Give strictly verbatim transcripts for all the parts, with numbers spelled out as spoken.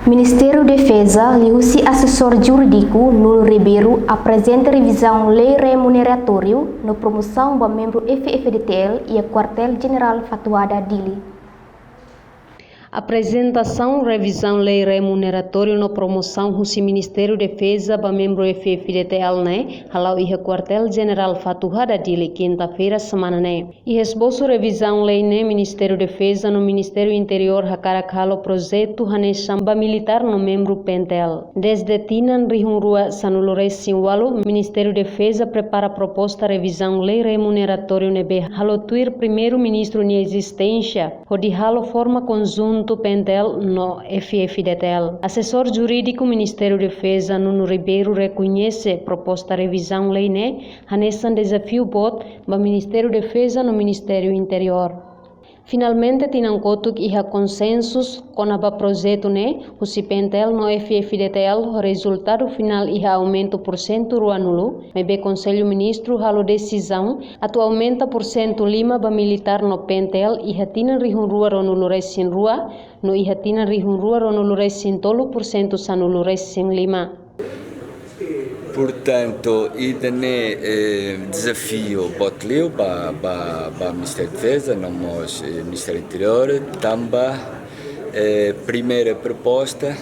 Ministériu Defeza, liuhusi Asesór Jurídiku Nuno Ribeiro, aprezenta revizaun lei remuneratóriu no promosaun ba membru F-FDTL iha Kuartél Jenerál Fatuhada, Dili. Aprezentasaun revizaun lei remuneratóriu no promosaun husi Ministériu Defeza ba membru F-FDTL ne'e hala'o iha Kuartél Jenerál Fatuhada, Dili, kinta-feira semana ne'e. Iha esbosu revizaun lei ne'e, Ministériu Defeza no Ministériu Interiór hakarak halo projetu hanesan ba militár no membru PNTL. Dezde tinan rihun rua sanulu-resin-ualu, Ministériu Defeza prepara proposta revizaun lei remuneratóriu ne'ebé halo tuir Primeiru-Ministru nia ezisténsia, hodi halo forma konjuntu PNTL no F-FDTL. Asesór Jurídiku Ministériu Defeza, Nuno Ribeiro, rekoñese proposta revizaun lei ne'e hanesan dezafiu boot ba Ministériu Defeza no Ministériu Interiór. Finalmente, tinan kotuk iha konsensus kona-ba projetu ne'e husi PNTL no F-FDTL, rezultadu finál iha aumentu pursentu ruanulu, maibé Konsellu Ministru halo desizaun atu aumenta pursentu lima ba militár no PNTL iha tinan rihun rua ruanulu-resin-rua, no iha tinan rihun rua ruanulu-resin-tolu pursentu sanulu-resin-lima. Portantu, ida-ne'e, eh, dezafiu boot liu ba, ba, ba Ministériu Defeza, no mós, eh, Ministériu Interiór, tanba, eh, primeira proposta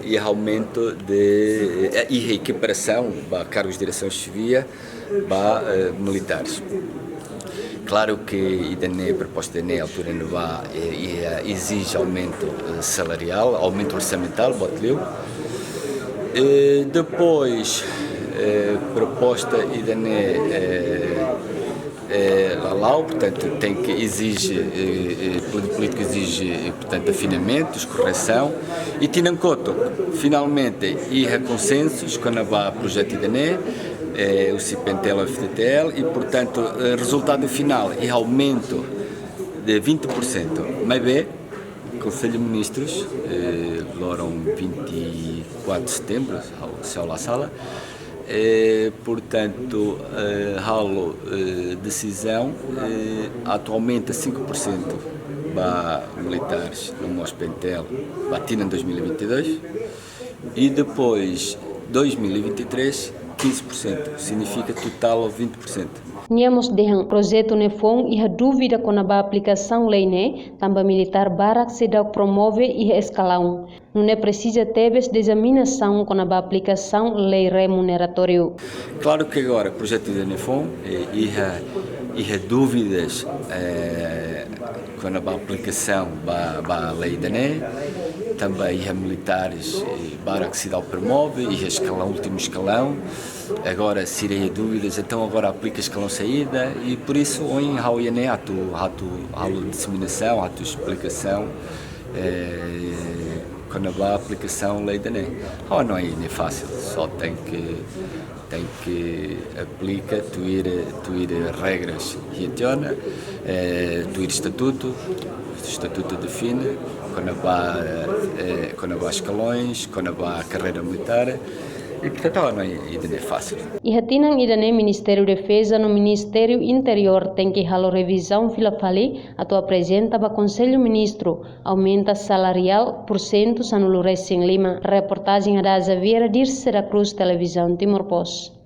iha aumentu de, eh, iha ekiparasaun ba kargos de diresaun xefia ba, eh, militáres. Klaru ke ida-ne'e, proposta ida-ne'e altura ne'ebá, eh, iha ezije aumentu, eh, salariál, aumentu orsamentál, boot liu. Eh, depois, eh, proposta ida-ne'e, eh, eh, lala'o, portantu, tenke ezije, eh, eh, planu polítiku ezije, eh, portantu, afinamentus, korresaun. I tinan kotuk, finalmente, iha konsensus kona-ba projetu ida-ne'e, eh, husi PNTL no F-FDTL, i, portantu, eh, rezultadu finál iha aumentu de vinte por cento. Maibé, Konsellu Ministrus, eh, loron vinte e quatro de setembro, ha'u, se ha'u la sala, eh, portantu, eh, halo, eh, desizaun, eh, atu aumenta cinco por cento ba militáres no mós PNTL ba tinan dois mil e vinte e dois. I depois, dois mil e vinte e três, quinze por cento, signifika totál vinte por cento. Nia mós dehan projetu ne'e foun iha dúvida kona-ba aplikasaun lei ne'e, tanba militár barak seidauk promove iha eskalaun. Nune'e presiza tebes dezaminasaun kona-ba aplikasaun lei remuneratóriu. Klaru ke agora projetu ida-ne'e foun, eh, iha, iha dúvidas, eh, kona-ba aplikasaun ba, ba lei ida-ne'e, tanba iha militáres, eh, barak seidauk promove, iha eskalaun, últimu eskalaun, agora sira iha dúvidas, entaun agora aplika eskalaun saida, i por isu ohin ha'u iha ne'e atu, atu halo desiminasaun, atu esplikasaun, eh, kona-ba aplikasaun lei ida-ne'e. Ha'u hanoin ne'e fásil, só tenke, tenke aplika tuir, tuir regras iha tiha ona, eh, tuir estatutu, estatutu define kona-ba, eh, kona-ba eskalões, kona-ba karreira militár. I, portantu, ha'u hanoin ida-ne'e fásil. Iha tinan ida-ne'e Ministériu Defeza no Ministériu Interiór tenke halo revizaun fila fali atu aprezenta ba Konsellu Ministru aumenta salariál pursentu sanulu-resin-lima. Reportajen Ada Xavier, Dirce da Cruz, Televizaun Timor Post.